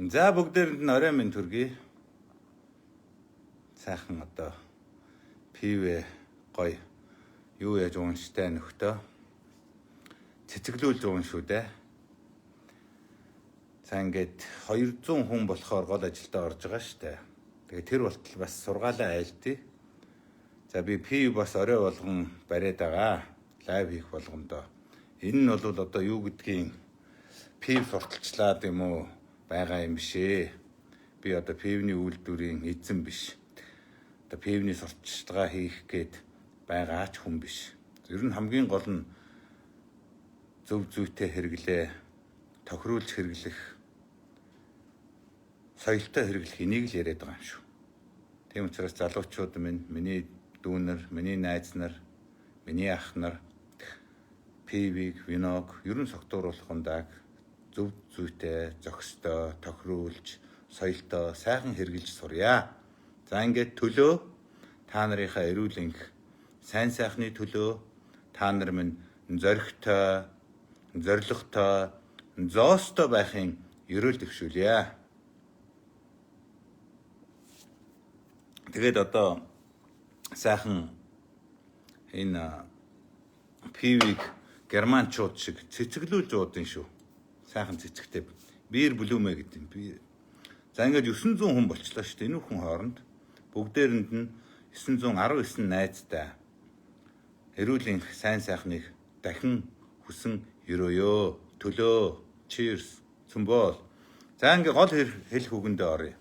За, бүгдээрэнд нь орой минь төргий. Сайхан одоо пивэ гоё юу яаж уунштай нөхдөө. Цэцэглүүлж уун шүү дээ. За, ингээд 200 хүн болохоор гол ажилдаа орж байгаа штэ. Тэгээ тэр болтол бас сургаалаа айлтъя. За, би пив бас орой болгон бариад байгаа. Live хийх болгондоо. Энэ нь бол одоо юу гэдгийг пив сурталчлаад юм уу байгаа юм бишээ. Би одоо пивний үйлдвэрийн эзэн биш. Одоо пивний сурталчилгаа хийх гээд байгаа ч хүн биш. Ер нь хамгийн гол нь зөв зүйтэй хэрэглээ, тохируулж хэрэглэх, соёлтой хэрэглэх, энийг л яриад байгаа юм шүү. Тийм учраас залуучууд минь, миний дүүнер, миний найз нар, миний ах нар, пивийг, виног, ер нь согтууруулах ундааг зөв зүйтэй, зохистой, тохируулж, соёлтой, сайхан хэрэглэж сурья. За, ингээд төлөө та нарынхаа эрүүл энх, сайн сайхны төлөө та нар минь зоригтой, зоригтой, зоостой байхын ерөөл дэвшүүлье. Тэгээд одоо сайхан энэ пивийг германчууд шиг цэцэглүүлж уудын шүү. Сайхан цэцэгтэй. Бир блүмэ гэдэг юм. За, ингээд 900 хүн болчлоо шүү дээ. Энэ хүн хооронд бүгдээрэнд нь 919 найзтай эрүүл энх, сайн сайхныг дахин хүсэн ерөөё. Төлөө. Cheers. Цөмбөл. За, ингээд гол хэлэх үгэндээ оръё.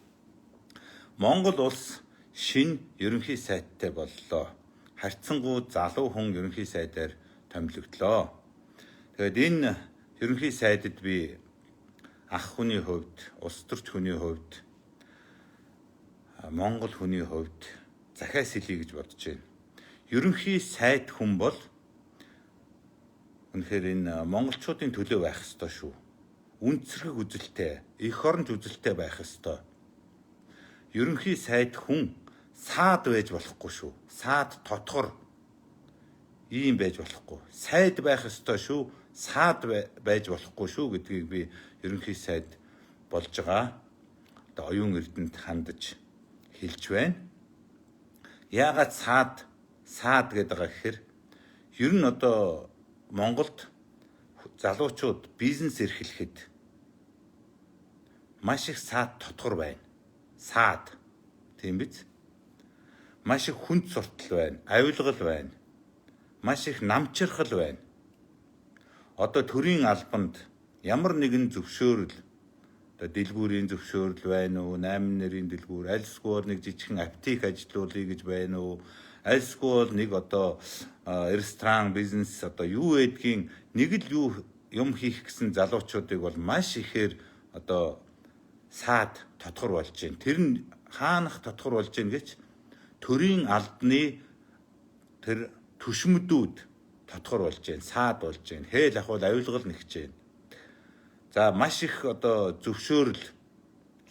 Монгол улс шинэ ерөнхий сайдтай боллоо. Харьцангуй залуу хүн ерөнхий сайдаар томилогдлоо. Тэгээд энэ ерөнхий сайдад би ах хүний хувьд, улс төрч хүний хувьд, Монгол хүний хувьд захиас хэлье гэж бодож байна. Ерөнхий сайд хүн бол үнэхээр энэ монголчуудын төлөө байх ёстой шүү. Үнцэрхэг үзэлтэй, эх оронч үзэлтэй байх ёстой. Ерөнхий сайд хүн саад байж болохгүй шүү. Саад, тотгор ийм байж болохгүй. Сайд байх ёстой шүү. Саад байж болохгүй шүү гэдгийг би ерөнхий сайд болж байгаа одоо оюун эрдэнэт хандаж хэлж байна. Яагаад саад саад гэдэг байгаа гэхээр ер нь одоо Монголд залуучууд бизнес эрхлэхэд маш их саад, тотгор байна. Саад. Тийм биз? Маш их хүнд суртал байна, авилгал байна. Маш их намчирхал байна. Одоо төрийн албанд ямар нэгэн зөвшөөрөл, одоо дэлгүүрийн зөвшөөрөл байна уу, 8 нэрийн дэлгүүр, альсгүй нэг жижигхэн аптек ажилуулъя гэж байна уу, альсгүй нэг одоо ресторан бизнес, одоо юу гэдгийг нэг л юу юм хийх гэсэн залуучуудыг бол маш ихээр одоо саад, тотгор болж байна. Тэр нь хаанах тотгор болж байна гэж төрийн албаны тэр түшмэдүүд тотгор болж байна, саад болж байна. Хээл ахуул авилгал нэгж байна. За, маш их одоо зөвшөөрөл,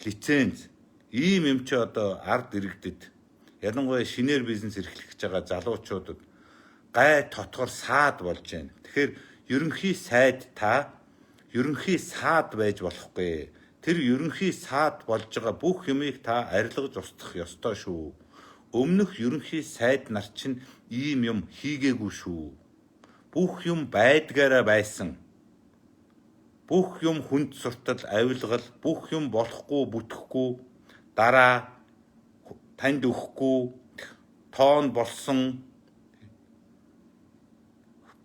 лиценз ийм юм чи одоо ард иргэдэд, ялангуяа шинээр бизнес эрхлэх гэж байгаа залуучуудад гай, тотгор, саад болж байна. Тэгэхээр ерөнхий сайд та ерөнхий саад байж болохгүй. Тэр ерөнхий саад болж байгаа бүх юмыг та арилгаж устгах ёстой шүү. Өмнөх ерөнхий сайд нар чинь ийм юм хийгээгүй шүү. Бүх юм байдгаараа байсан. Бүх юм хүнд суртал, авилгал, бүх юм болохгүй, бүтэхгүй, дараа танд өгөхгүй, тоон болсон,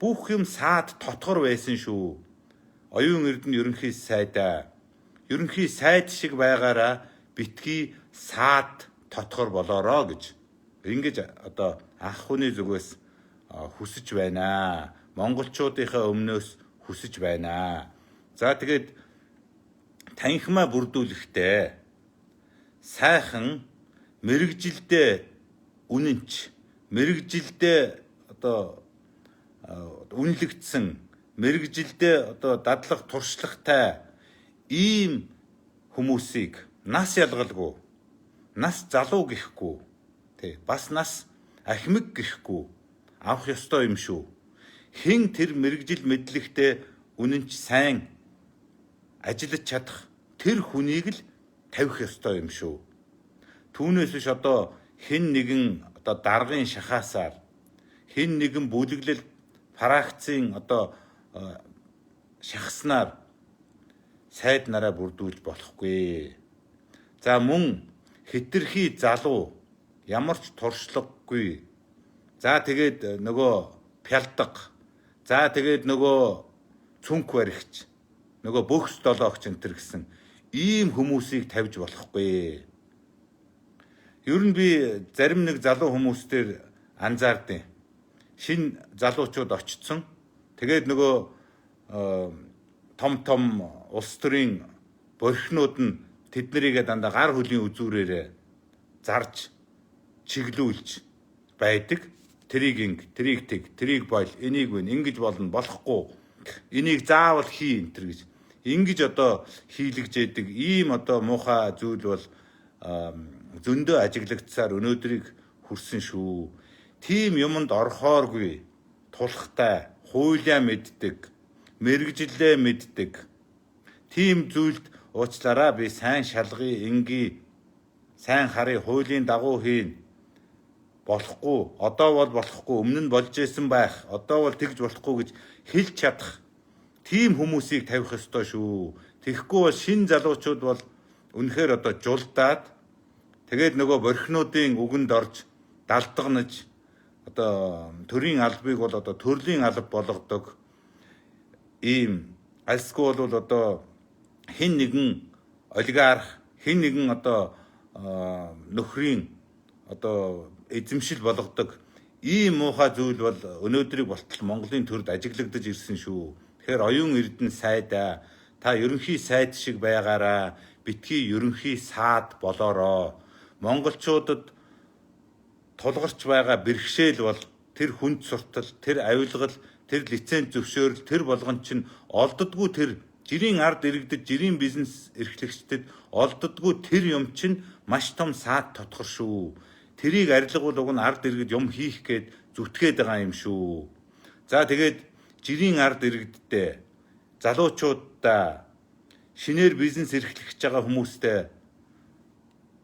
бүх юм саад, тотгор байсан шүү. Оюун эрдэнэ ерөнхий сайдаа ерөнхий сайд шиг байгаараа битгий саад, тотгор болоороо гэж ингэж одоо ах хүний зүгээс хүсэж байна. Монголчуудынхаа өмнөөс хүсэж байна. За, тэгээд танхимаа бүрдүүлэхдээ сайхан мэргэжилдээ үнэнч, мэргэжилдээ одоо үнэлэгдсэн, мэргэжилдээ одоо дадлага туршлагатай ийм хүмүүсийг нас ялгалгүй, нас залуу гэхгүй, тий, бас нас ахмиг гэхгүй авах ёстой юм шүү. Хэн тэр мэргэжил мэдлэгтэй үнэнч, сайн ажиллаж чадах тэр хүнийг л тавих ёстой юм шүү. Түүнээс биш одоо хэн нэгэн одоо даргын шахаасаар, хэн нэгэн бүлэглэл фракцийн одоо шахаснаар сайд нараа бүрдүүлж болохгүй. За, мөн хэтэрхий залуу, ямар ч туршлагагүй. За, тэгээд нөгөө пялдаг. За, тэгээд нөгөө цүнх баригч, нөгөө бөхс долоогч энэ төр гэсэн ийм хүмүүсийг тавьж болохгүй. Ер нь би зарим нэг залуу хүмүүс дээр анзаардیں۔ Шинэ залуучууд очсон. Тэгээд нөгөө том том улс төрийн борхинууд нь тэднэрийгээ дандаа гар хөлийн үзүүрээрээ зарж чиглүүлж байдаг. Тэрийг инг, тэрийг тэг, тэрийг бол, энийг вэ, ингэж болно, болохгүй. Энийг заавал хий энэ төр гэж. Ингэж одоо хийлгэж яадаг ийм одоо муухай зүйл бол зөндөө ажиглагдсаар өнөөдрийг хүрсэн шүү. Тийм юманд орохооргүй тулхтай, хуулиа мэддэг, мэргэжлээ мэддэг. Тийм зүйлд уучлаараа, би сайн шалгая, ингийн сайн харъя, хуулийн дагуу хийн, болохгүй, одоо бол болохгүй, өмнө нь болж исэн байх, одоо бол тэгж болохгүй гэж хэлж чадах тийм хүмүүсийг тавих ёстой шүү. Тэгэхгүй бол шинэ залуучууд бол үнэхээр одоо жулдаад, тэгээд нөгөө борхинуудын үгэнд орж далдагнаж, одоо төрийн албыг бол одоо төрлийн алба болгодог ийм, альсгүй бол одоо хэн нэгэн олигарх, хэн нэгэн одоо нөхрийн одоо эзэмшил болгодог ийм муухай зүйл бол өнөөдрийг болтол Монголын төрд ажиглагдаж ирсэн шүү. Тэгэхээр оюун эрдэнэ сайдаа, та ерөнхий сайд шиг байгаараа, битгий ерөнхий саад болоороо. Монголчуудад тулгарч байгаа бэрхшээл бол тэр хүнд суртал, тэр авилгал, тэр лиценз зөвшөөрөл, тэр болгон чинь олддоггүй, тэр жирийн ард иргэдэд, жирийн бизнес эрхлэгчдэд олддоггүй тэр юм чинь маш том саад тотгор шүү. Тэрийг арилгуул уг нь ард иргэд юм хийх гээд зүтгээд байгаа юм шүү. За, тэгээд жирийн ард иргэдтэй, залуучуудаа, шинээр бизнес эрхлэх гэж байгаа хүмүүстэй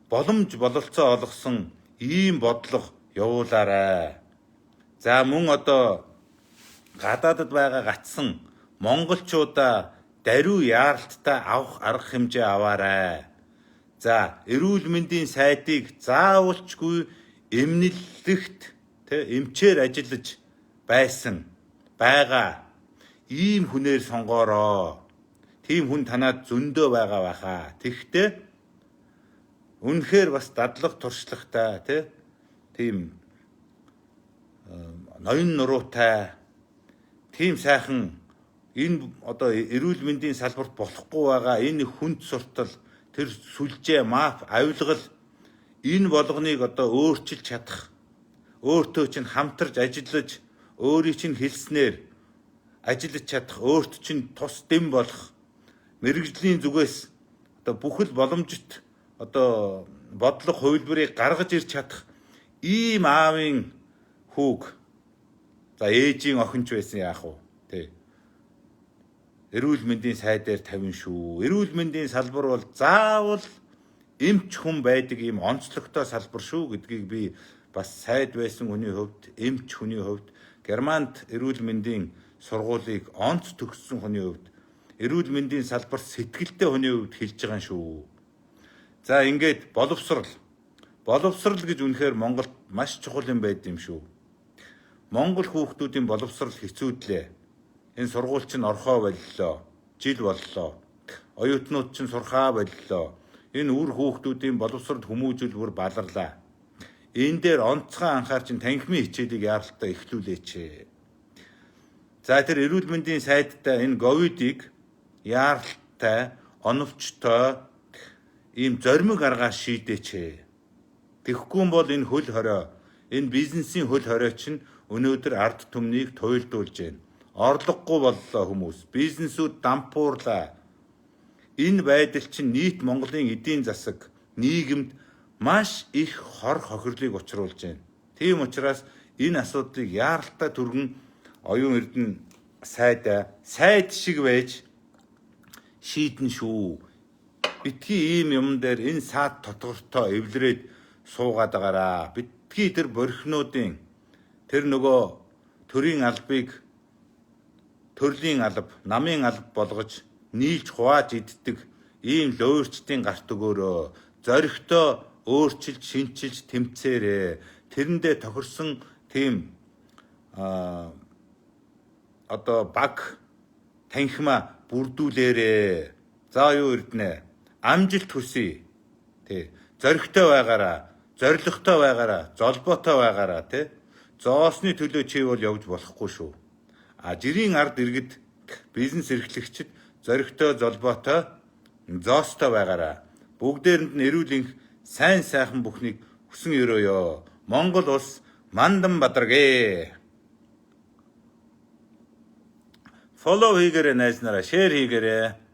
боломж бололцоо олгосон ийм бодлого явуулаарай. За, мөн одоо гадаадад байгаа гацсан монголчуудаа даруй яаралттай авах арга хэмжээ аваарай. За, эрүүл мэндийн сайдыг заавалчгүй эмнэлэгт тэ эмчээр ажиллаж байсан байгаа ийм хүнээр сонгоороо. Тийм хүн танаад зөндөө байгаа байхаа. Тэгэхдээ үнэхээр бас дадлага туршлагатай тий тийм ноён нуруутай, тийм сайхан энэ одоо эрүүл мэндийн салбарт болохгүй байгаа энэ хүнд суртал, тэр сүлжээ, маф, авилгал энэ болгоныг одоо өөрчилж чадах, өөртөө чинь хамтарч ажиллаж, өөрийн чинь хэлснээр ажиллаж чадах, өөрт чинь тус дэм болох, мэргэжлийн зүгээс одоо бүхэл боломжит одоо бодлого хувилбарыг гаргаж ирж чадах ийм аавын хүүг, за, ээжийн охин ч байсан яах вэ, тий, эрүүл мэндийн сайдаар тавина шүү. Эрүүл мэндийн салбар бол заавал эмч хүн байдаг ийм онцлогтой салбар шүү гэдгийг би бас сайд байсан хүний хувьд, эмч хүний хувьд, Германд эрүүл мэндийн сургуулийг онц төгссөн хүний хувьд, эрүүл мэндийн салбарт сэтгэлтэй хүний хувьд хэлж байгаа юм шүү. За, ингээд боловсрал. Боловсрал гэж үнэхээр Монголд маш чухал юм байд юм шүү. Монгол хүүхдүүдийн боловсрал хэцүүдлээ. Энэ сургууль чинь орхоо боллоо. Жил боллоо. Оюутнууд чинь сурхаа боллоо. Энэ үр хүүхдүүдийн боловсрол хүмүүжүүл бүр баларлаа. Энэ дээр онцгой анхаарч танхимын хичээлийг яаралтай эхлүүлээч. За, тэр эрүүл мэндийн сайдтай энэ ковидыг яаралтай, оновчтой ийм зоримог аргаар шийдээч. Тэгэхгүй бол энэ хөл хорой, энэ бизнесийн хөл хорой чинь өнөөдөр ард түмнийг туйлдуулж байна. Орлогогүй боллоо хүмүүс. Бизнесүүд дампуурлаа. Энэ байдал чинь нийт Монголын эдийн засаг, нийгэмд маш их хор хохирлыг учруулж байна. Тийм учраас энэ асуудлыг яаралтай түргэн оюун эрдэнэ сайд сайд шиг байж шийдэн шүү. Битгий ийм юм дээр энэ саад тогтвортой эвлэрээд суугаад байгаараа. Битгий тэр борхинуудын тэр нөгөө төрийн албыг төрлийн алба, намын алба болгож нийлж хувааж иддэг ийм луйварчдын гарт өгөөрөө. Зоригтой өөрчилж, шинчилж тэмцээрээ. Тэрэндээ тохирсон тийм одоо баг танхимаа бүрдүүлээрээ. За юу эрдэнэ. Амжилт хүсье. Тий. Зоригтой байгаараа, зоригтой байгаараа, золбоотой байгаараа тий. Зоосны төлөө чи бол явж болохгүй шүү. А жирийн ард иргэд бизнес эрхлэгчид зоригтой, золбоотой, зоостой байгаараа. Бүгдээрэнд нь эрүүл энх сайн сайхан бүхнийг хүсэн ерөөё. Монгол улс мандан бадаргээ. Follow хийгээрэй найз нараа, share хийгээрэй.